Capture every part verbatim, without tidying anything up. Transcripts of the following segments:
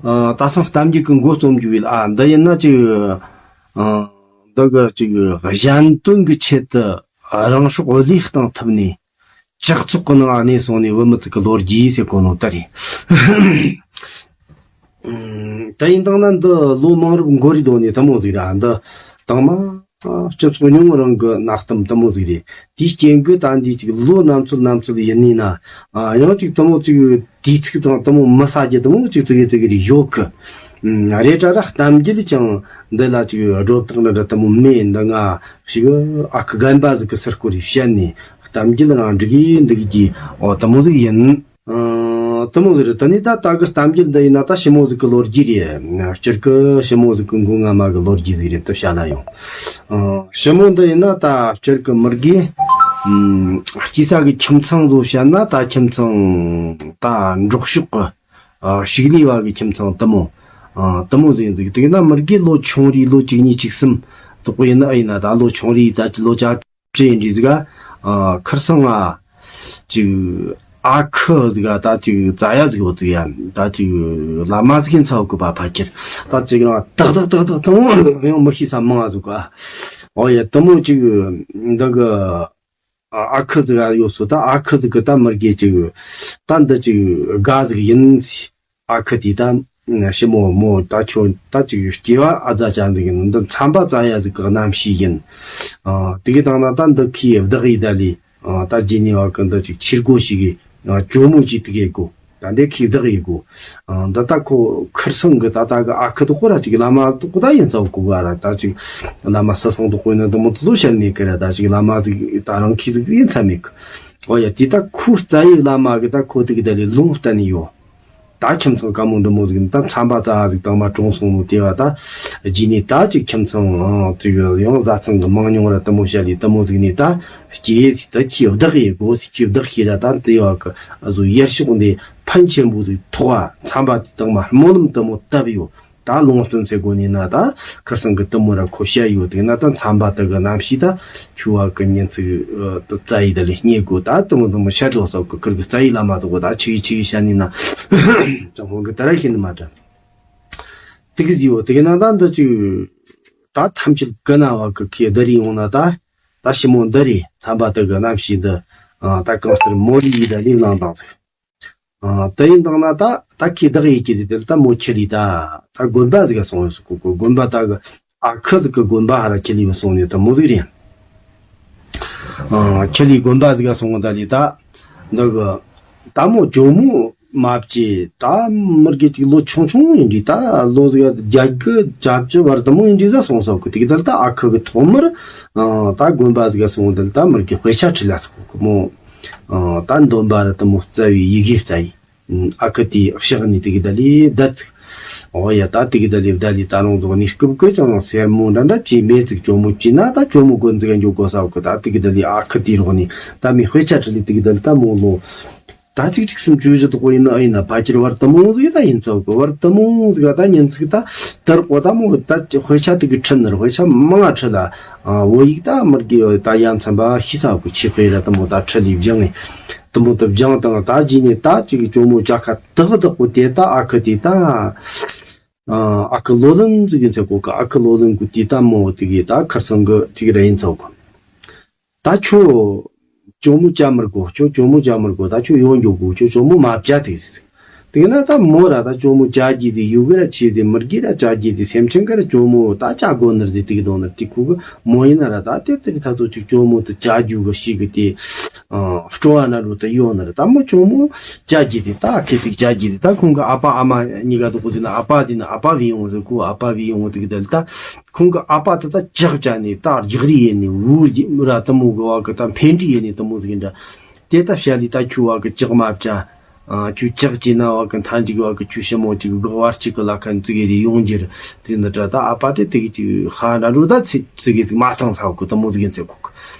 ཨ། ད་སང་གཏམ་རྒྱུད་ཀྱི་མགོ་རྩོམ་རྒྱུ་ཡིན། ཨ། འདི་ཡིན་ན་ཅིག་ཨ། འདི་གི་ཅིག་གཞན་དོན་གྱི་ཆེད་དུ་རང་སྲོག་བློས་བཏང་ཐུབ་ནས་ཇག་ཚོགས་ཀྱི་ནང་གནས་སོང་ནས་བུད་མེད་ཅིག་གི་ལོ་རྒྱུས་ཟེར་གོ་ནོ་ད་རེད། ཨ། ད་ཡིན་དང་ན་འདི་ལོ་མང་རབས་འགོར་རེ་དོ་ནས་དེ་མོ་ཟིག་ར། འདི་དང་མ་སྤྱི་ཚོགས་ཉུང་ངུ་རང་གི་གནའ་གཏམ་དེ་མོ་ཟིག་རེད། དེའི་རྐྱེན་གྱིས་ད་འདི་ཅིག་ལོ་ནམ་ཚོད་ནམ་ཚོད་ཡིན་ནི་ན། ཨ། ཡང་ཅིག་དེ་མོ་ཅིག་དུས་ཚིགས་དང་དེ་མོ་མི་ཟ་རྒྱུ་དེ་མོ་ཅིག་ཙི་གེ་ཙི་གེ་རེ་ཡོད་གི། ཨ། རེད་དྲ་ར་གཏམ་རྒྱུད་ཀྱང་འདི་ལ་ཅིག་སྒྲོ་བཏགས་འདྲ་འདྲ་དེ་མོ་མེད། འདི་ང་ཞིག་ཨ་ཁུ་རྒན་པ་ཟིག་གི་ཟུར་སྐོར་རེ་བཤད་ནས་གཏམ་རྒྱུད་རང་འབྲི་གི་འདུག་གི། ཨོ། དེ་མོ་ཟིག་ཡིན། ཨ། དེ་མོ་ཟིག་རེད། དེ་ནས་ད་ད་གི་གཏམ་རྒྱུད་འདི་ཡིན་ན་ད་ཞི་མོ་ཟིག་གི་ལོ་རྒྱུས་རེད། སྤྱིར་གི་ཞི་མོ་ཟིག་གི་མགོ་རྔ་མ་གི་ལོ་རྒྱུས་ཟིག་རེད་དེ་བཤད་ན་ཡང་། ཨ། ཞི་མོ་འདི་ཡིན་ན་ད་སྤྱིར་གི་མི་དགེ། ཨ། སྐྱེས་ས་གི་ཁྱིམ་ཚང་བཟོ་བཤད་ན་ད་ཁྱིམ་ཚང་ད་འབྲོག་ཕྱོགས་གི། ཨ། ཕྱུགས་ལས་བ་གི་ཁྱིམ་ཚང་དེ་མོ། ཨ། དེ་མོ་ཟིག་ཡིན་ཟིག་དེ་ན་མི་དགེ་ལོ་ཆུང་རེད། ལོ་བཅུ་གཉིས་བཅུ་གསུམ་དུ་གོ་ཡིན་ན་ཨེ་ཡིན་ན་ད་ལོ་ཆུང་རེད། ད་ལོ་བཅུ་ཅི་ཡིན་འདྲི་ཟིག་ཨ། ཁར་སང་ང་ཅིག་ཨ་ཁུ་ཟིག་ཨ། ད་ཅིག་ཙ་ཡ་ཟིག་ཡོད་ཟིག་ཡ། ད་ཅིག་བླ་མ་ཟིག་ཡིན་ཚ་བ་གི་པ་ཕ་ཁྱེར། ད་ཅིག་རང་ཏག་ཏག་ཏག་ཏག་དང་ཡང་མི་ཤེས་ས་མང་ང་ཟིག་ཨ། ཨོ་ཡ། དེ་མོ་ཅིག་འདི་གི་ཨ་ཁུ་ཟིག་ཨ་ཡོད་སོ། ད་ཨ་ཁུ་ཟིག་གི་ད་མི་དགེ་ཅིག་ད་འདི་ཅིག་དགའ་ཟིག་ཡིན། ཨ་ཁུ་དེ་ད་ཞི་མོ་མོ་ད་ཁྱོད་ད་ཅིག་སྐྱེ་བ་ཨ་ཙ་ཅན་ཟིག་ཡིན། འདི་མཚམས་པ་ཙ་ཡ་ཟིག་གི་རྣམ་ཤེས་ཡིན། ཨ། དེ་གི་དང་ན་ད་འདི་ཁོས་བདག་ཡིད་ད་ལས། ཨ། ད་རྗེས་ནས་བ་གི་འདི་ཅིག་ཆི་དགོ་ཞིག་གི། ཨ། ཇོ་མོ་ཅིག་དེ་གི་དགོ། ད་འདི་ཁོས་བདག་ཡིད་དགོ། ཨ། འདི་ད་ཁོ་ཁར་སང་གི་ད་ད་གི་ཨ་ཁུ་དོ་ཁོ་ར་ཅིག་བླ་མ་དོ་ཁོ་ད་ཡིན་ཚ་བ་གོ་ག་ར། ད་ཅིག་བླ་མ་ས་སང་དོ་ཁོ་ཡིན་ན་འདི་མོ་དུ་དོ་བཤད་མེད་གི་ར། ད་ཅིག་བླ་མ་ཟིག་ད་རང་ཁོས་ཟིག་ཡིན་ཚ་མེད་གི། ཨོ་ཡ། དེ་ད་ཁོའི་རྩ་བའི་བླ་མ་གི་ད་ཁོ་དེ་གི་ད་ལས་ལུང་བསྟན་ནས་ཡོད། ད་ཁྱིམ་ཚང་དཀའ་མོ་འདི་མོ་ཟིག་ནི་ད་མཚམས་པ་ཙ་ཟིག་དང་མ་གྲོངས་སོང་ནོ་དེ་བ། ད་རྗེས་ནས་ད་ཅིག་ཁྱིམ་ཚང་ཨང་ཅིག་ཡང་བཟའ་ཚང་གི་མང་ཉུང་ར་དེ་མོ་བཤད་ལས་དེ་མོ་ཟིག་ནས་ད་སྐྱེས་ཟིག་ད་ཁོས་བདག་ཡེད་དགོ་ཟིག་ཁོས་བདག་ཤེས་ར། ད་དེ་བ་གི་ཨ་ཟོ་ཡར་ཕྱོགས་འདི་ཕན་ཆེན་པོ་ཟིག་ཐོགས་ཨ། མཚམས་པ་དེ་དང་མ་སྨོན་ལམ་དེ་མོ་བཏབ་ཡོད། ད་ལུང་བསྟན་ཟེར་དགོ་ནི་ན་ད་ཁར་སང་གི་དེ་མོ་ར་ཁོ་བཤད་ཡོད། དེ་ན་ད་མཚམས་པ་དེ་གི་རྣམ་ཤེས་ད་ཆུ་བ་གི་ཉིན་ཚིག་ཨ། ད་རྩ་ཡི་ད་ལས་རྙེད་དགོ། ད་དེ་མོ་དེ་མོ་བཤད་ལོ་ས་གི་ཁུར་གི་རྩ་ཡི་བླ་མ་དོ་གོ་ད་ཆི་གི་ཆི་གི་བཤད་ནི་ན་ཅང་ཧོང་གི་ད་ར་ཤེས་ནི་མ་དྲན། དེ་གི་ཟི་ཡོད། དེ་གི་ན་ད་འདི་ཅིག་ད་ཐམས་ཅད་གི་ན་བ་གི་ཁོས་འདི་རེ་ཡོང་ན་ད་ད་ཞི་མོ་འདི་རེ་མཚམས་པ་དེ་གི་རྣམ་ཤེས་འདི་ཨ། ད་གང་ལྟར་མོ་ལི་ཡི་ད་ལེབ་ལང་དང་ཟིག་ཨ། དེ་ཡིན་དང་ན་ད་ད་ཁོས་བདག་ཡེད་ཀྱི་ཟིག་དེ་ལ་ད་མོ་ཁྱི་ལི་ད་ད་དགོན་པ་ཟིག་ག་སོང་ཡོད་སུ་གོ་གོ་དགོན་པ་ད་གི་ཨ་ཁུ་ཟིག་གི་དགོན་པ་ཧ་ར་ཁྱི་ལི་བུ་སོང་ནས་ད་མོ་ཟིག་རེད། ཨ། ཁྱི་ལི་དགོན་པ་ཟིག་ག་སོང་ད་ལི་ད་འདི་གི་ད་མོ་ཇོ་མོ་མ་བྱེད། ད་མི་དགེ་ཅིག་ལོ་ཆུང་ཆུང་ཡིན་འདྲི། ད་ལོ་ཟིག་བརྒྱད་དགུ་བརྒྱད་ཅུ་བར་དུ་མོ་ཡིན་འདྲི་ཟ་སོང་ས་གི་དེ་གི་ད་ལི་ད་ཨ་ཁུ་གི་ཐོག་མར་ཨ། ད་དགོན་པ་ཟིག་ག་སོང་ད་ལི་ད་མི་དགེ་དཔེ་ཆ་ཁྲིད་ལ་སོང་གི་མོ། ཨ། ད་འདོན་པ་ར་དེ་མོ་རྩ་བའི་ཡི་གེ་རྩ་ཡི། ཨ་ཁུ་དེའི་ཕྱག་ནས་དེ་གི་ད་ལི་བདག་ཚིག་ཨོ་ཡ། ད་དེ་གི་ད་ལི་བདག་ལི་ད་རུང་རྫོགས་ནི་སྐུབ་ཀི་ཅང་སེར་མོ་འདྲ་འདྲ་བྱས་མེད་ཚིག་ཇོ་མོ་བྱས་ན་ད་ཇོ་མོ་དགོན་ཚིག་འགྱོ་དགོ་ས་གི་ད་དེ་གི་ད་ལི་ཨ་ཁུ་དེའི་རོགས་ནས་ད་མི་དཔེ་ཆ་ཁྲིད་ལི་དེ་གི་ད་ལི་ད་མོ་ལོ། ད་ཅིག་ཅིག་སུམ་ཅུ་བཞི་དག་པོ་ཡིན་ན་ཨེ་ཡིན་ན་ཕ་ཁྱེར་བར་དུ་མོ་ཟིག་ད་ཡིན་ཚ་གི་བར་དུ་མོ་ཟིག་ད་ཉིན་ཚིག་ད་དར་གོ་ད་མོ་ད་དཔེ་ཆ་དེ་གི་ཁྲིད་ནི་ར་དཔེ་ཆ་མང་ང་ཁྲིད་ལ། ཨ། བོད་ཡིག་ད་མི་དགེ་ད་ཡ་མཚན་པ་ཤི་ས་གི་ཆི་དཔེ་ར་དེ་མོ་ད་ཁྲིད་ལི་སྦྱང་ངེ་དེ་མོ་ད་སྦྱང་དང་ད་རྗེས་ནས་ད་ཅིག་གི་ཇོ་མོ་ཅག་ཁ་དག་དག་པོ་དེ་ད་ཨ་ཁུ་དེ་ད། ཨ། ཨ་ཁུ་ལོ་ལོན་ཟིག་ཡིན་ཚ་གོ་གི་ཨ་ཁུ་ལོ་ལོན་གི་དེ་ད་མོ་དེ་གི་ད་ཁར་སང་གི་ཅིག་ར་ཡིན་ཚ་གོ། ད་ཁྱོད་ཇོ་མོ་བྱ་མི་དགོ། ཁྱོད་ཇོ་མོ་བྱ་མི་དགོ། ད་ཁྱོད་ཡོང་འགྱོ་དགོ། ཁྱོད་ཇོ་མོ་མ་བྱ་དེ་ཟིག་དེ་ན་ད་མོ་ར་ད་ཇོ་མོ་བྱ་རྒྱུ་དེ་ཡུ་གི་ར་ཆེ་དེ་མི་དགེ་ར་བྱ་རྒྱུ་དེ་སེམས་ཅན་ག་ར་ཇོ་མོ་ད་བྱ་དགོ་ནི་ར་དེ་དེ་གི་དོན་ནི་དེ་ཁུ་གི་མོ་ཡིན་ན་ར་ད་དེ་དེ་རི་ཐ་ཚོ་ཅིག་ཇོ་མོ་དེ་བྱ་རྒྱུ་གི་ཤི་གི་དེ་ཨ། སྤྲོ་བ་ན་རུ་དེ་ཡོད་ནི་ར། ད་མོ་ཇོ་མོ་བྱ་རྒྱུ་དེ་ད་ཁེ་ཏིག་བྱ་རྒྱུ་དེ་ད་ཁོང་གི་ཨ་ཕ་ཨ་མ་གཉིས་ཀ་དུ་གོ་ཟིན་ན་ཨ་ཕ་དེ་ན་ཨ་ཕ་བི་ཡོང་ཟེར་གོ་ཨ་ཕ་བི་ཡོང་དེ་གི་དེ་ལ་ད། ཁོང་གི་ཨ་ཕ་དེ་ད་ལྕགས་བྱ་ནས་ད་རྒྱག་རེས་ཡེ་ནས་འུར་ར་དེ་མོ་གི་བ་གི་ད་འཕེན་འགྲིག་ཡེ་ནས་དེ་མོ་ཟིག་ཡིན་འདྲ། དེ་ད་བཤད་ལི་ད་ཁྱོད་བ་གི་ལྕགས་མ་བྱ། ཨ། ཁྱོད་ལྕགས་ཀྱི་ན་བ་གི་མཐའ་འཇིག་བ་གི་ཁྱོད་ཞི་མོ་ཅིག་གི་གི་བར་གཅིག་གི་ལ་ཁན་ཙི་གེ་རེ་ཡོང་རྒྱུར་ཙི་འདི་འདྲ། ད་ཨ་ཕ་དེ་དེ་གི་ཅིག་ཧ་འདྲ་འགྲོ་ད་ཙི་ཙི་གེ་ཅིག་མ་བཏང་ཚ་གི་དེ་མོ་ཟིག་ཡིན་ཚེ་གོ་གི་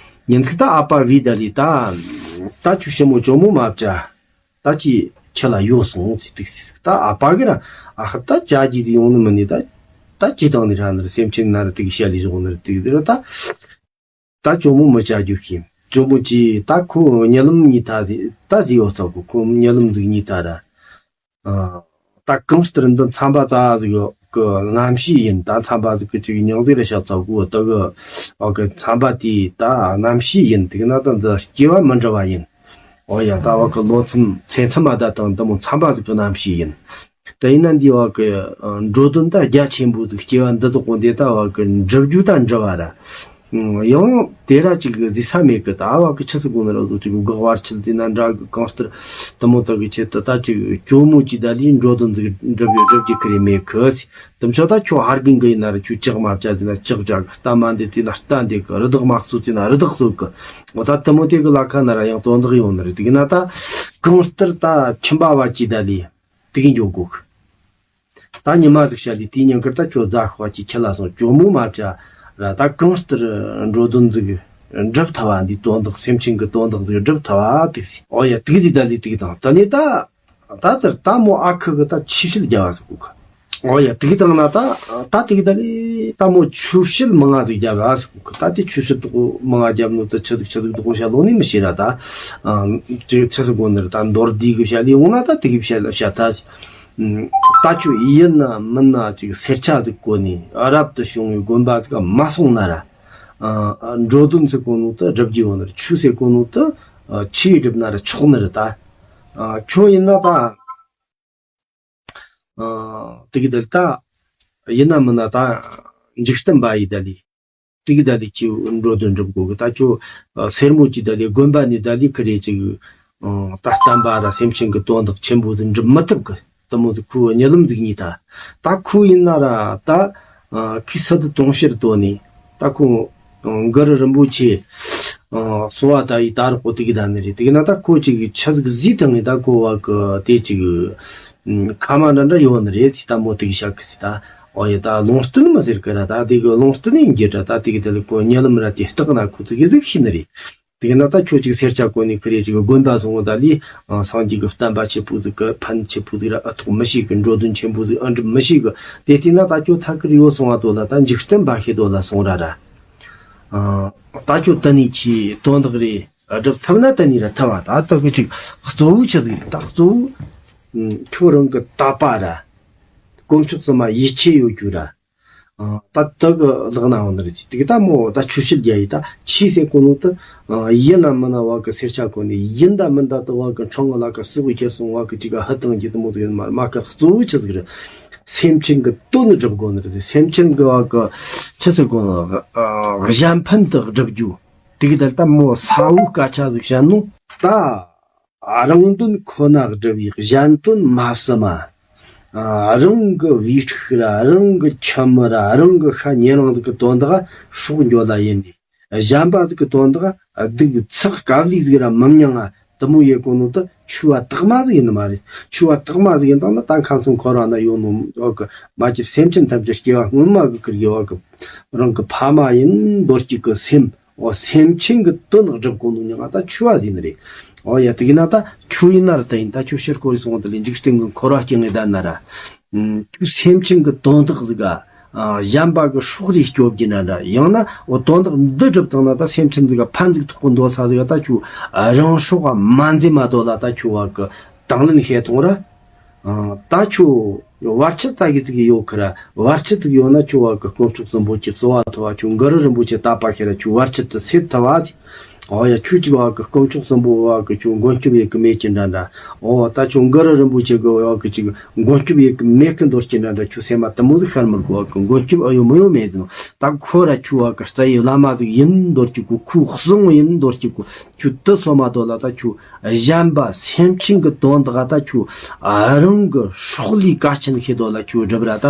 ཉིན་ཚིག་ད་ཨ་ཕ་བི་ད་ལི་ད་ད་ཁྱོད་ཞི་མོ་ཇོ་མོ་མ་བྱ། ད་ཅི་ཁྱེད་ལ་ཡོད་སོང་ཟེར་དུས་ཟེར། ད་ཨ་ཕ་གི་ར་ཨ་ཧ་ད་བྱ་རྒྱུ་དེ་ཡོང་ནི་མིན་ནི་ད། ད་ཅི་དང་ནི་ར་ནི་ར་སེམས་ཅན་ན་ར་དེ་གི་བཤད་ལི་བཞག་ནི་ར་དེ་གི་དེ་ར་ད། ད་ཇོ་མོ་མི་བྱ་རྒྱུ་ཤེས་ཇོ་མོ་ཅི་ད་ཁོ་ཉི་ལམ་གཉིས་ཐ་ཟེ་ད་ཟེ་ཡོད་ཚ་གི་ཁོ་ཉི་ལམ་ཟིག་གཉིས་ཐ་ར། ཨ། ད་གང་ལྟར་འདི་མཚམས་པ་རྩ་ཟིག་གི་རྣམ་ཤེས་ཡིན། ད་མཚམས་པ་ཟིག་གི་ཅིག་མྱིང་ཟིག་རེ་བྱ་ཚ་གོ་ད་གི་འོ་གི་མཚམས་པ་དེའི་ད་རྣམ་ཤེས་ཡིན། དེ་གི་ན་ད་འདི་སྐྱེ་བ་མི་འདྲ་བ་ཡིན། འོ་ཡ་ད་བ་གི་ལོ་མཚམས་ཚེ་མཚམས་མ་ད་དང་འདི་མོ་མཚམས་པ་ཟིག་གི་རྣམ་ཤེས་ཡིན། དེ་ཡིན་ན་འདི་བ་གི་འགྲོ་དོན་ད་རྒྱ་ཆེན་པོ་ཟིག་སྐྱེ་བ་འདི་དག་གོ་འདི་ད་བ་གི་འགྲུབ་རྒྱུ་ད་འདྲ་བ་ར། ཡང་དེ་ར་ཅིག་གཟིགས་ས་མེད་གི། ད་བ་གི་ཆི་ཟིག་དགོས་ན་ར་ཟོ་ཅིག་གི་གག་བར་ཆད་དེ་ན་འདྲ་གི། གང་ལྟར་དུ་མོ་དག་གི་ཆེད་དུ་ད་ཅིག་སྐྱོ་མོ་ཅིག་ད་ལི་འགྲོ་དོན་ཟིག་འགྲུབ་ཡོད་འགྲུབ་རྒྱུ་ཁི་རེ་མེད་གི། དུམ་ཆོ་ད་ཁྱོད་ཧར་གིན་གི་ཡིན་ན་ར་ཁྱོད་ལྕགས་མ་བྱ་དེ་ན་ལྕགས་བྱ་གི། རྟ་མ་འདེད་དེ་ན་རྟ་འདེད་གི། རི་དྭགས་མ་གསོད་དེ་ན་རི་དྭགས་གསོད་གི། འོ་ད་དུ་མོ་དེ་གི་ལ་ཁ་ན་ར་ཡང་དོན་དག་ཡོང་ནི་རེད། དེ་གི་ན་ད་གང་ལྟར་ད་ཁྱིམ་པ་བ་ཅིག་ད་ལི་དེ་གི་འགྱོ་དགོ་གི། ད་ཉི་མ་ཟིག་བཤད་ལས་དེའི་ཉིན་ཀར་ད་ཁྱོད་རྫ་ཤོག་གཅིག་ཁྱི་ལ་སོང་། གྱོ་མོ་མ་བྱ་ར་ད་གང་ལྟར་འགྲོ་དོན་ཟིག་འགྲུབ་ཐལ་བ། འདི་དོན་དག་སེམས་ཅན་གྱི་དོན་དག་ཟིག་འགྲུབ་ཐལ་བ་དེ་ཟིག་འོ་ཡ་དེ་གི་ཟིག་ད་ལས་དེ་གི་དང་ད་ནི་ད་ད་ལྟར་ད་མོ་ཨ་ཁུ་གི་ད་ཆོས་བཤད་རྒྱབ་བ་ཟིག་གོ་གི། འོ་ཡ་དེ་གི་དང་ན་ད་ད་དེ་གི་ད་ལས་ད་མོ་ཆོས་བཤད་མང་ང་ཟིག་རྒྱབ་བ་ཟིག་གོ་གི། ད་དེ་ཆོས་བཤད་དག་མང་ང་རྒྱབ་ནོ་ད་ཆི་ཟིག་ཆི་ཟིག་དག་བཤད་ལོ་ནི་མི་ཤེས་ར། ད་ཅི་ཆི་ཟིག་གོ་ནི་ར་ད་མདོར་བསྡུས་གི་བཤད་ལས་འོང་ན་ད་དེ་གི་བཤད་ལ་བཤད་ད་ཟིག་ད་ཁྱོད་ཡིན་ན་མིན་ན་ཅིག་སེར་ཆ་ཟིག་གོན་ནས་རབ་ཏུ་བྱུང་བའི་དགོན་པ་ཟིག་མ་སོང་ན་ར། འགྲོ་དོན་ཟེར་གོ་ནོ་ད་སྒྲུབ་རྒྱུ་ཡོད་ནི་རེད། ཆོས་ཟེར་གོ་ནོ་ད་ཆོས་སྒྲུབ་ན་ར་ཆོག་ནི་རེད། ད་ཁྱོད་ཡིན་ན་ད་དེ་གི་ད་ད་ཡིན་ན་མིན་ན་ད་འཇིག་རྟེན་པ་ཡི་ད་ལི། དེ་གི་ད་ལི་ཁྱོད་འགྲོ་དོན་འགྲུབ་དགོ་གི། ད་ཁྱོད་སེར་མོ་ཅིག་ད་ལི་དགོན་པ་ནས་ད་ལི་ཁི་རེ་ཅིག་ད་བསྟན་པ་ར་སེམས་ཅན་གྱི་དོན་དག་ཆེན་པོ་ཟིག་འགྲུབ་མི་ཐུབ་གི། དུ་མོ་ཟིག་ཁོའི་གཉིད་ལམ་ཟིག་གཉིད་ད། ད་ཁོ་ཡིན་ན་ར་ད་ཁི་སི་ཏུ་དུང་ཕྱུར་བཏོན་ནས་ད་ཁོ་གུ་རུ་རིན་པོ་ཆེ་གསོལ་བ་ད་ཡི་ད་རོགས་པོ་དེ་གི་ད་ནི་རེད། དེ་གི་ན་ད་ཁོ་ཅིག་ཆི་ཟིག་ཟིག་དང་ངི་ད་ཁོ་བ་གི་དེ་ཅིག་ཁ་མ་འདྲ་འདྲ་ཡོད་ནི་རེད་ཟིག་ད་མོ་དེ་གི་ཤ་གི་ཟིག་ད། ཨོ་ཡ་ད་ལུང་བསྟན་མི་ཟེར་གི་ར། ད་དེ་གི་ལུང་བསྟན་ཡིན་གྱི་ར། ད་དེ་གི་དེ་ལ་ཁོ་གཉིད་ལམ་ར་དེ་སྟག་ན་ཁོ་ཚིག་གི་ཟིག་ཤི་ནི་རེད། དེ་གི་ན་ད་ཁྱོད་ཅིག་སེར་ཆ་གོན་ནི་ཁི་རེ་ཅིག་དགོན་པ་སོང་ད་ལི་སངས་རྒྱས་གི་བསྟན་པ་ཆེ་པོ་ཟིག་གི་ཕན་ཆེ་པོ་ཟིག་ར་ཨ་ཐོག་མི་ཤེས་གི། འགྲོ་དོན་ཆེན་པོ་ཟིག་ཨ་འགྲུབ་མི་ཤེས་གི། དེ་བལྟས་ན་ད་ཁྱོད་ཐ་ཁིར་ཡོད་སོང་བ་དོ་ལ་ད་འཇིག་རྟེན་པ་ཤེས་དོ་ལ་སོང་ར་ར། ད་ཁྱོད་ད་ནི་ཁྱི་དོན་དག་རེད། སྒྲུབ་ཐུབ་ན་ད་ནི་ར་ཐུབ་བ། ད་ད་གི་ཅིག་གཙོ་བོ་ཆི་ཟིག་རེད། ད་གཙོ་བོ་ཁྱོད་རང་གི་དད་པ་ར། དཀོན་མཆོག་གསུམ་མ་ཡིད་ཆེས་ཡོད་རྒྱུ་ར། ད་དུ་གི་ལག་ན་འོང་ནི་རེད། དེ་གི་ད་མོ་ད་ཆོས་བཤད་རྒྱ་ཡི་ད་ཆོས་ཟེར་གོ་ནོ་ད་ཡིན་ན་མིན་ན་བ་གི་སེར་ཆ་གོན་ནི་ཡིན་ད་མིན་ད་ད་བ་གི་འཕྲང་ལ་གི་སུ་གི་ཁྱེར་སོང་བ་གི་ཅིག་ག་ཧི་དང་གི་ད་མོ་ཟིག་ཡིན་མ་མ་གི་གཙོ་བོ་ཆི་ཟིག་རེད། སེམས་ཅན་གི་དོན་ནི་སྒྲུབ་དགོ་ནི་རེད། སེམས་ཅན་གི་བ་གི་ཆི་ཟེར་གོ་ནི་གཞན་ཕན་དུ་སྒྲུབ་རྒྱུ། དེ་གི་ད་ལྟ་མོ་ས་བོའི་སྐད་ཆ་ཟིག་བཤད་ནོ་ད། རང་དོན་ཁོ་ན་སྒྲུབ་པའི་གཞན་དོན་མ་བསམ་མ། རང་གི་བུའི་ཕྲུག་ར་རང་གི་ཁྱིམ་མི་ར་རང་གི་ཤ་ཉེ་རིང་ཟིག་གི་དོན་དག་སྲོག་འགྱོ་ལ་ཡིན་ནི། གཞན་པ་ཟིག་གི་དོན་དག་སྡུག་ཚགས་དཀའ་ལས་ཟིག་ར་མི་མྱང་ང་དུ་མོ་ཡེ་གོ་ནོ་ད་ཆོས་པ་དག་མ་ཟིག་ཡིན་ནི་མ་རེད། ཆོས་པ་དག་མ་ཟིག་ཡིན་དང་ན་ད་ཁམས་གསུམ་འཁོར་བ་ན་ཡོད་ནོ་འོག་གི་མ་གྱུར་སེམས་ཅན་ཐམས་ཅད་སྐྱེ་བ་སྔོན་མ་གི་ཁིར་གི་འོག་གི་རང་གི་ཕ་མ་ཡིན་མདོར་བསྐྱེད་གི་སེམས། འོ་སེམས་ཅན་གྱི་དོན་སྒྲུབ་དགོས་ནོ་ཉང་ང་ད་ཆོས་པ་ཟིན་ནི་རེད། འོ་ཡ་དེ་གི་ན་ད་ཁྱོད་ཡིན་ན་ར་ད་ཡིན་ད་ཁྱོད་ཕྱིར་སྐོར་སོང་དེ་ལས་འཇིག་རྟེན་གྱི་འཁོར་བ་སྐྱེ་ངེས་ད་ན་ར། ཁྱོད་སེམས་ཅན་གྱི་དོན་དག་ཟིག་ག་གཞན་པ་གི་སྲོག་རེ་སྐྱོབ་རྒྱུ་ན་འདྲ། ཡང་ན་འོ་དོན་དག་འདི་སྒྲུབ་བཏང་ན་ད་སེམས་ཅན་ཟིག་ག་ཕན་ཟིག་ཐོགས་གི་འདོད་ས་ཟིག་ག་ད་ཁྱོད་རང་སྲོག་ག་མ་འཛེམ་མ་དོ་ལ་ད་ཁྱོད་བ་གི་དང་ལེན་བྱེད་ཐོང་ར། ད་ཁྱོད་བར་ཆད་ཙ་གི་ཙི་གི་ཡོད་ཁི་ར། བར་ཆད་ཙི་གི་ཡོད་ན་ཁྱོད་བ་གི་དཀོན་མཆོག་གསུམ་པོ་གི་གསོལ་བ་ཐོབ་བ། ཁྱོད་གུ་རུ་རིན་པོ་ཆེ་དད་པ་ཁྱེར་ར་ཁྱོད་བར་ཆད་དུ་སེལ་ཐུབ་བ། འོ་ཡ་ཁྱོད་ཅིག་བ་གི་དཀོན་མཆོག་གསུམ་པོ་བ་གི་ཁྱོད་མགོན་སྐྱོབ་ཡེ་གི་མེད་ཀྱི་འདྲ་འདྲ། འོ་ད་ཁྱོད་གུ་རུ་རིན་པོ་ཆེ་གི་བ་གི་ཅིག་མགོན་སྐྱོབ་ཡེ་གི་མེད་གི་འདོར་གྱི་འདྲ་འདྲ། ཁྱོད་སེམས་མ་དུ་མོ་ཟིག་ཤར་མི་དགོས་བ་གི་མགོན་སྐྱོབ་ཨ་ཡོད་མི་ཡོད་མེད་ཟིན། ད་ཁོ་ར་ཁྱོད་བ་གི་རྩ་ཡི་བླ་མ་ཟིག་ཡིན་འདོར་གྱི་གོ། ཁོའི་གསུང་ཡིན་འདོར་གྱི་གོ། ཁྱོད་དུ་སོ་མ་དོ་ལ་ད་ཁྱོད་གཞན་པ་སེམས་ཅན་གྱི་དོན་དག་ད་ཁྱོད་རང་གི་སྲོག་ལས་གལ་ཆེན་ཤེས་དོ་ལ་ཁྱོད་སྒྲུབ་ར། ད་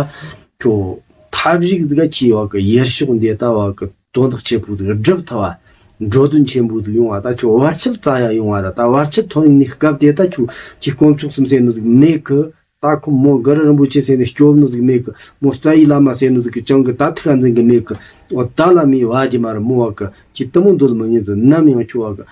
ཁྱོད་ཐབས་ཤིག་ཟིག་ག་ཁྱེད་བ་གི་ཡེ་ཤོག་འདི་ལྟ་བ་གི་དོན་དག་ཆེན་པོ་ཟིག་སྒྲུབ་ཐུབ་བ། འགྲོ་དོན་ཆེན་པོ་ཟིག་ཡོང་བ། ད་ཁྱོད་བར་ཆད་རྩ་ཡ་ཡོང་བ་ར། ད་བར་ཆད་ཐོན་ནི་སྐབས་དེ་ད་ཁྱོད་ཀྱི་དཀོན་མཆོག་གསུམ་ཟེར་ནི་ཟིག་མེད་གི། ད་ཁོ་མོ་གུ་རུ་རིན་པོ་ཆེ་ཟེར་ནི་སྐྱོབ་ནི་ཟིག་མེད་གི། མོ་རྩ་ཡི་བླ་མ་ཟེར་ནི་ཟིག་གི་ཅང་གི་ད་ཐུག་འཛིན་གི་མེད་གི། འོ་ད་བླ་མའི་བ་ཇི་མ་ར་མོ་བ་གི་ཁྱེད་དུ་མོ་འདོད་མི་ཉན་ཟིག་ནམ་ཡང་ཁྱོད་བ་གི།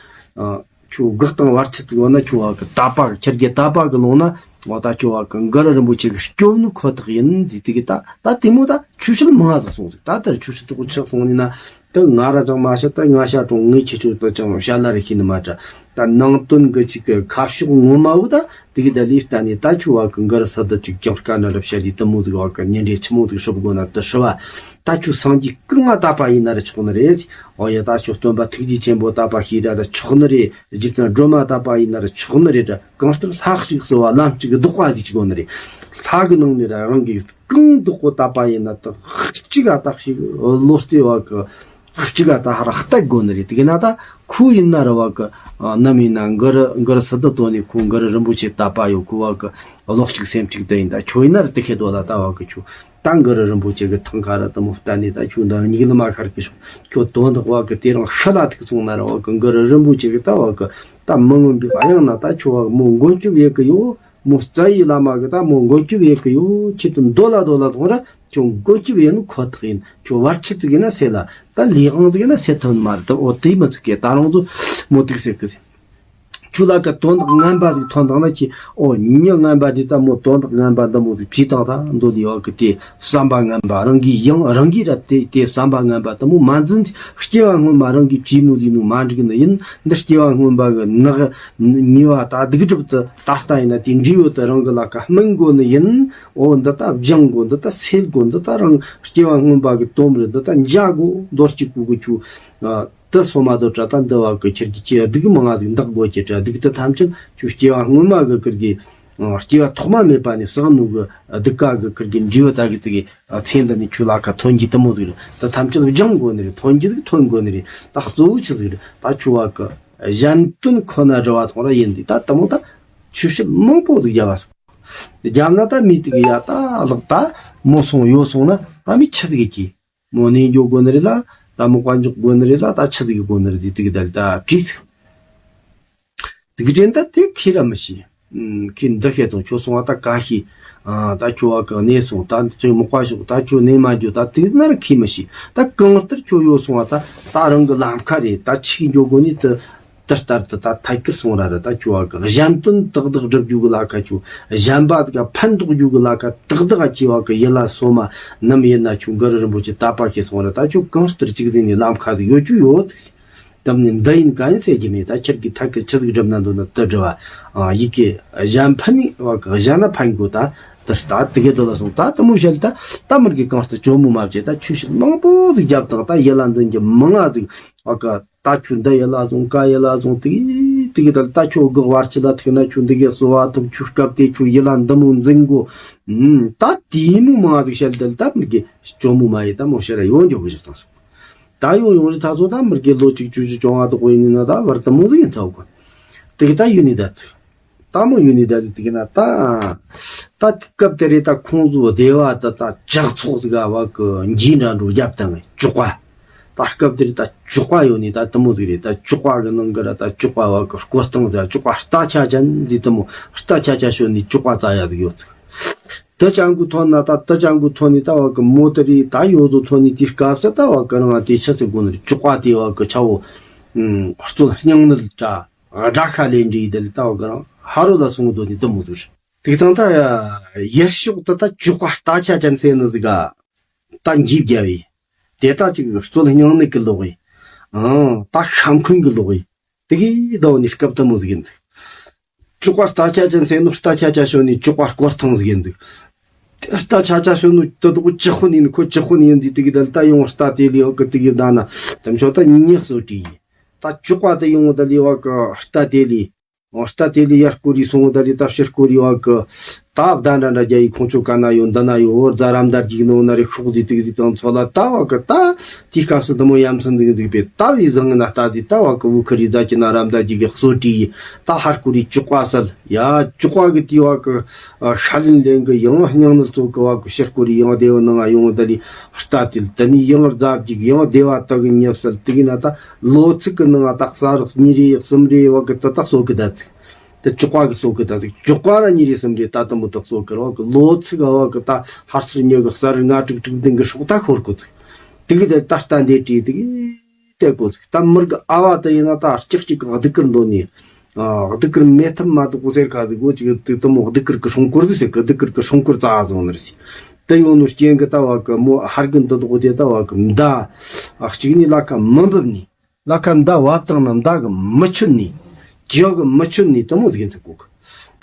ཁྱོད་སྒུག་དང་བར་ཆད་ཡོད་ན་ཁྱོད་བ་གི་དད་པ་གི་ཁྱེར་གི་དད་པ་གི་ལོང་ན། འོ་ད་ཁྱོད་བ་གི་གུ་རུ་རིན་པོ་ཆེ་གི་སྐྱོབ་ནི་ཁོ་ཐག་ཡིན་ཟིག་དེ་གི་ད་ད་དེ་མོ་ད་ཆོས་བཤད་མང་ང་ཟིག་སོང་ཟིག། ད་ལྟར་ཆོས་བཤད་དུ་གོ་ཆག་སོང་ནི་ན། ད་ང་ར་ཅང་མ་བཤད། ད་ང་ཤ་གྲོང་ངས་ཁྱེད་ཆོ་ད་ཅང་བཤད་ལ་རེ་ཤེས་ནི་མ་དྲ། ད་ནང་དོན་གི་ཅིག་གི་ཁ་ཕྱོགས་ངོ་མ་བོ་ད་དེ་གི་ད་ལས་ལྟ་ནས། ད་ཁྱོད་བ་གི་འགར་ས་ད་ཅིག་ཀྱང་དཀའ་འདྲ་འདྲ་བཤད་ལས་དེ་མོ་ཟིག་བ་གི་ཉིན་རེ་ཆི་མོ་ཟིག་ཧྲུབ་དགོ་ན་དེ་ཧྲི་བ། ད་ཁྱོད་སངས་རྒྱས་སྐུ་ལྔ་དད་པ་ཡིན་ན་ར་ཆོག་ནི་རེད། ཨོ་ཡ། ད་ཁྱོད་སྟོན་པ་ཐུགས་རྗེ་ཆེན་པོ་དད་པ་ཤེས་ར་ར་ཆོག་ནི་རེད། རྗེ་བཙུན་སྒྲོལ་མ་དད་པ་ཡིན་ན་ར་ཆོག་ནི་རེད། ད་གང་ལྟར་ལྷ་གཅིག་གསོལ་བ་ལམ་གཅིག་ལྡོག་པ་ཟིག་ཅིག་དགོ་ནི་རེད། ལྷ་གི་ནང་ནས་ར་རང་གི་གང་ལྡོག་གོ་དད་པ་ཡིན་ན་ད་གཅིག་ག་ད་ཞིག་བློ་རྩེ་བ་གི་གཅིག་ག་ད་ཧ་ར་ལྟ་དགོ་ནི་རེད། དེ་གི་ན་ད་ཁོ་ཡིན་ན་ར་བ་གི་ནམ་ཡིན་ན་འགར་འགར་སི་ཏུ་དོ་ནི་ཁོ་འགར་རིན་པོ་ཆེ་དད་པ་ཡོད། ཁོ་བ་གི་བློ་གཅིག་སེམས་གཅིག་དེ་ཡིན། ད་ཁྱོད་ཡིན་ན་ར་དེ་ཁེ་དོ་ལ་ད་བ་གི་ཁྱོད་ད་འགར་རིན་པོ་ཆེ་གི་ཐང་ཁ་ར་དེ་མོ་བལྟ་ནི་ད་ཁྱོད་ད་ཉིག་ལ་མ་ཁར་གི་ཤོག། ཁྱོད་དོན་དག་བ་གི་དེ་རང་ཤ་ལ་ཐུག་སོང་ན་ར་བ་གི་འགར་རིན་པོ་ཆེ་གི་ད་བ་གི་ད་མི་མངོན་པའི་དབྱིངས་ན་ད་ཁྱོད་བ་མོ་མགོན་སྐྱོབ་ཡེ་གི་ཡོད། མོ་རྩ་བའི་བླ་མ་གི་ད་མོ་མགོན་སྐྱོབ་ཡེ་གི་ཡོད། ཁྱེད་དུ་འདོད་ལ་འདོད་ལ་ཐོང་ར་ཁྱོད་མགོན་སྐྱོབ་ཡེ་ནི་ཁོ་ཐག་ཡིན། ཁྱོད་བར་ཆད་ཟིག་ཡིན་ན་སེལ་ལ་ད་ལས་དབང་ཟིག་ཡིན་ན་སེལ་ཐུབ་མ་རེད། ད་འོ་དེ་མི་ཚིག་གི་ད་རང་ཚོ་མོ་དུག་ཟེར་གི་ཟེར། ཁྱོད་ལ་ཀ་དོན་དག་ངན་པ་ཟིག་ཐོན་དང་ན་ཁྱེད་ཨོ་མྱི་ངན་པ་འདི་ད་མོ་དོན་དག་ངན་པ་འདི་མོ་ཟིག་བྱས་དང་ད་འདོད་ལས་བ་གི་དེ་བསམ་པ་ངན་པ་རང་གིས་ཡང་རང་གིས་ར་དེ་དེ་བསམ་པ་ངན་པ་དེ་མོ་མ་འཛིན། སྐྱེ་བ་སྔོན་མ་རང་གིས་བྱས་ནོ་ལས་ནོ་མ་འགྲིག་ནི་ཡིན། འདི་སྐྱེ་བ་སྔོན་པ་གི་ནག་ཉེས་པ་ད་སྡིག་སྒྲིབ་དེ་ད་ལྟ་ཡིན་ན་དེ་འབྲས་བུ་དེ་རང་གི་ལ་ཀ་སྨིན་དགོ་ནི་ཡིན། ཨོ་འདི་ད་སྦྱང་དགོ། འདི་ད་སེལ་དགོ། འདི་ད་རང་སྐྱེ་བ་སྔོན་པ་གི་དོན་རེད། འདི་ད་འཇལ་དགོ། འདོར་གྱི་གུ་གུ་ཆུ་ཨ། དེ་སོ་མ་དོ་དྲ་ད་འདི་བ་གི་ཁྱེར་གྱི་ཁྱེད་སྡིག་མང་ང་ཟིག་འདག་དགོས་ཀྱི་དྲ་སྡིག་དེ་ཐམས་ཅད་ཁྱོད་སྐྱེ་བ་སྔོན་མ་གི་ཀིར་གི་སྐྱེ་བ་ཐོག་མ་མེད་པ་ནས་བསགས་ནོ་གི་སྡིག་ག་གི་ཀིར་གི་འབྲས་བུ་ད་གི་ཙི་གི་ཚེ་འདི་ནས་ཁྱོད་ལ་ཀ་ཐོན་གྱི་དེ་མོ་ཟིག་རེད། དེ་ཐམས་ཅད་སྦྱང་དགོས་ནི་རེད། ཐོན་གྱི་ཟིག་ཐོན་དགོས་ནི་རེད། ད་གཙོ་བོ་ཆི་ཟིག་རེད། ད་ཁྱོད་བ་གི་གཞན་དོན་ཁོ་ན་འདྲི་བ་ཐོང་ར་ཡིན་དུས་ད་དེ་མོ་ད་ཆོས་བཤད་མང་པོ་ཟིག་རྒྱབ་བ་སོང་། རྒྱབ་ན་ད་མི་དེ་གི་ཡ་ད་ལག་ད་མོ་སོང་ཡོད་སོང་ན་ད་མི་ཆི་ཟིག་གི་མོ་ནས་འགྱོ་དགོ་ནི་རེད་ལ། ད་མོ་བཀའ་འཇོག་དགོ་ནི་རེད་ལ། ད་ཆི་ཟིག་དགོ་ནི་རེད་ཟིག་དེ་གི་ད་ད་བྲིས་ཟིག་དེ་གི་དྲན་ད་དེ་ཁྱེད་ར་མི་ཤེས། ཨུམ། ཁྱེད་འདི་ཤེས་དང་ཁྱོད་སོང་བ་ད་ག་ཤེས། ཨ། ད་ཁྱོད་བ་གི་གནས་སོང་། ད་ཁྱོད་མོ་བཀའ་ཞོག། ད་ཁྱོད་གནས་མ་འགྱོ། ད་དེ་ན་ར་ཁྱེད་མི་ཤེས། ད་གང་ལྟར་ཁྱོད་ཡོད་སོང་བ་ད་ད་རང་གི་ལམ་ཁ་རེད། ད་ཆི་གི་འགྱོ་དགོ་ནི་དེ། དེ་ལྟར་དུ་ད་ཐད་ཀར་སོང་ར་ར། ད་ཁྱོད་བ་གི་གཞན་དོན་ཏག་ཏག་སྒྲུབ་རྒྱུ་གི་ལ་ཁ། ཁྱོད་གཞན་པ་ག་ཕན་ཐོགས་རྒྱུ་གི་ལ་ཁ་ཏག་ཏག་ཁྱེད་བ་གི་ཡིད་ལ་སོ་མ་ནམ་ཡིན་ན་ཁྱོད་གུ་རུ་རིན་པོ་ཆེ་དད་པ་ཤེས་སོང་ར། ད་ཁྱོད་གང་ལྟར་ཅིག་ཟིན་ནས་ལམ་ཁ་ཟིག་ཡོད་རྒྱུ་ཡོད། དམ་ནི་འདི་ཡིན་ག་ཡིན་ཟེར་རྒྱུ་མེད། ད་ཁྱེད་ཀྱི་ཐད་ཀར་ཆི་ཟིག་སྒྲུབ་ན་འདོད་ན་དེ་སྒྲུབ་བ། ཨ། ཡི་གེ་གཞན་ཕན་ནི་བ་གི་གཞན་ན་ཕན་དགོས། ད་དེ་ལྟ་དེ་གའི་དོ་ལ་སོང་། ད་དེ་མོ་བཤད། ད་ད་མི་གི་གང་ལྟར་ཇོ་མོ་མ་བྱེད། ད་ཆོས་བཤད་མང་པོ་ཟིག་རྒྱབ་དང་། ད་ཡིད་ལ་འཛིན་རྒྱུ་མང་ང་ཟིག་བ་གི་ད་ཁྱོད་འདི་ཡི་ལ་བཟུང་། ག་ཡི་ལ་བཟུང་། དེ་དེ་གི་ད་ད་ཁྱོད་དགག་བར་ཆི་ལ་ཐུག་ན། ཁྱོད་འདི་གི་གསོ་བ་ཐུབ། ཁྱོད་སྐབས་དེ་ཁྱོད་ཡི་ལ་འདི་མོ་འཛིན་དགོ། ཨུམ། ད་དེ་མོ་མང་ཟིག་བཤད། དེ་ལ་ད་མི་གི་ཇོ་མོ་མ་ཡི་ད་མོ་ཤི་ར་ཡོང་འཇོག་གི་བཞག་དང་སོང་། ད་ཡོང་ཡོང་རི་ཐ་སོ་ད་མི་གི་ལོ་གཅིག་བཅུ་བཅུ་བཅོ་ལྔ་དག་པོ་ཡིན་ན་ད་བར་དུ་མོ་ཟིག་ཡིན་ཚ་གོ། དེ་གི་ད་ཡུན་ནི་ད་ཚིག་ད་མོ་ཡུན་ནི་ད་ལི་དེ་གི་ན་ད། ད་སྐབས་དེ་རེད། ད་ཁོང་ཚོ་སྡེ་བ་ད་ད་ཇག་ཚོགས་ཟིག་ག་བ་གི་འཇིགས་འདྲ་འགྲོ་རྒྱབ་དང་ཅོག་པ། ད་སྐབས་དེར་ད་ཅོག་པ་ཡོད་ནི་ད་དེ་མོ་ཟིག་རེད། ད་ཅོག་པ་གི་ནང་གི་ར་ད་ཅོག་པ་བ་གི་སྐོར་སྟངས་ཟེར། ཅོག་པ་རྟ་ཆ་ཅན་ཟིག་དེ་མོ་རྟ་ཆ་ཆ་ཤོད་ནི་ཅོག་པ་ཙ་ཡ་ཟིག་ཡོད་ཚིག་དེ་ཅང་གུ་ཐོན་ན་ད་དེ་ཅང་གུ་ཐོན་ནི་ད་བ་གི་མོ་དེ་རེད། ད་ཡོད་ཚོ་ཐོན་ནི་དེ་སྐབས་སུ་ད་བ་གི་རང་དེ་ཆ་ཚིག་གོ་ནི་ཅོག་པ་དེ་བ་གི་ཆ་བོ་རྩོད་སྙིང་ནད་དྲ་དགྲ་ཤ་ལེན་འདྲི་དེ་ལ་ད་བ་གི་རང་ཧ་རོ་ལ་སོང་དོ་ནི་དེ་མོ་ཟིག་རེད། དེ་དང་ད་ཡེ་ཤོག་ཏུ་ད་ཅོག་པ་རྟ་ཆ་ཅན་ཟེར་ནི་ཟིག་ག་ད་འཇིབ་རྒྱབ་བས། དེ་ད་ཅིག་རྩོད་སྙིང་ནད་ཀྱི་ལོག་བས། ཨང་། ད་ཤ་འཁོན་གྱི་ལོག་བས། དེ་གི་ཟླ་བ་ནི་སྐབས་དེ་མོ་ཟིག་ཡིན་ཟིག་ཅོག་པ་རྟ་ཆ་ཅན་ཟེར་ནོ་རྟ་ཆ་ཆ་ཤོད་ནི་ཅོག་པ་སྐོར་ཐང་ཟིག་ཡིན་ཟིག་རྟ་ཆ་ཆ་ཤོད་ནོ་དེ་དོག་ཅི་ཧོ་ནི་ཡིན། ཁོ་ཅི་ཧོ་ནི་ཡིན་ཟིག་དེ་གི་ད་ལ་ད་ཡོང་རྟ་དེ་ལི་ཡོ་གི་དེ་གི་ད་ན་དམ་ཆོ་ད་ཉེ་གསོ་དྲི་ཡི། ད་ཅོག་པ་དེ་ཡོང་ད་ལི་བ་གི་རྟ་དེ་ལི། རྟ་དེ་ལི་ཡར་སྐོར་རི་སོང་ད་ལི་ད་ཕྱིར་སྐོར་རི་བ་གི། ད་བདའ་འདྲ་འདྲ་རྒྱ་ཡི་ཁོང་ཆོ་ག་ན་ཡོད་འདི་ན་ཡོད། འོར་ད་རམ་ད་རྒྱུག་ནོ་ན་རེ་ཤོག་ཟིག་དེ་གི་ཟིག་དང་ཚོ་ལ་ད་བ་གི་ད། དེའི་སྐབས་སུ་དེ་མོ་ཡ་མཚན་འཛིན་འཛིན་པས་ད་བའི་བཟང་ངན་ལྟ་ཟིག་ད་བ་གི་བུ་ཁུ་རི་ཟ་གི་ན་རམ་ད་རྒྱུག་གི་གསོ་དྲི་ཡི། ད་ཧར་སྐོར་རི་ཅོག་པ་སལ་ཡ། ཅོག་པ་གི་དེ་བ་གི་ཤ་ལིན་ལེན་གི་ཡང་སྙིང་ནད་ཚོ་གི་བ་གི་ཕྱིར་སྐོར་རི་ཡང་སྡེ་བ་ནང་ང་ཡོང་ད་ལི་རྟ་དེ་ལ་དེ་ནི་ཡང་རྫ་རྒྱུག་ཡང་སྡེ་བ་དག་གི་ཉེབ་སལ་དེ་གི་ན་ད་ལོ་ཚིགས་གི་ནང་ང་ད་གསར་གཉིས་རེ་གསུམ་རེ་བ་གི་ད་ད་གསོ་གི་ད་ཚིག་དེ་ཅོག་པ་གི་གསོ་གི་ད་ཟིག་ཅོག་པ་ར་གཉིས་རེ་གསུམ་རེ་ད་དུམ་བུ་དག་གསོ་གི་ར་བ་གི་ལོ་ཚིགས་ག་བ་གི་ད་ཧར་ཚུར་ཉོ་གི་གསར་ལྔ་དྲུག་དྲུག་བདུན་གི་སྲོག་ད་ཤོར་གོ་ཚིག་དེ་གི་དེ་ད་རྟ་འདེད་དྲིས་དེ་གི་དེ་གོ་ཚིག་ད་མུར་གི་ཨ་བ་དེ་ཡིན་ན་ད་ལྕགས་གཅིག་གི་གདུག་དཀར་འདོན་ནི། ཨ། གདུག་དཀར་མེད་ཐབས་མ་གཏོགས་གོ་ཟེར་ཁ་ཟིག་གོ་ཅིག་དེ་དུ་མོ་གདུག་དཀར་གི་སྲུང་འཁོར་ཟིག་ཟེར་གི་གདུག་དཀར་གི་སྲུང་འཁོར་རྩ་བཟུང་ནི་རེད་ཟིག་དེ་ཡོང་ནོ་རྐྱེན་གི་ད་བ་གི་མོ་ཧར་གི་འདི་དོག་དེ་ད་བ་གི་མདའ། ཨ་གཅིག་ནི་ལ་ཁ་མི་འབབ་ནི། ལ་ཁ་མདའ་བབ་བཏང་ན་མདའ་གི་མི་ཆོད་ནི། གྱི་གི་མི་ཆོད་ནི་དེ་མོ་ཟིག་ཡིན་ཚུལ་གོ་གི།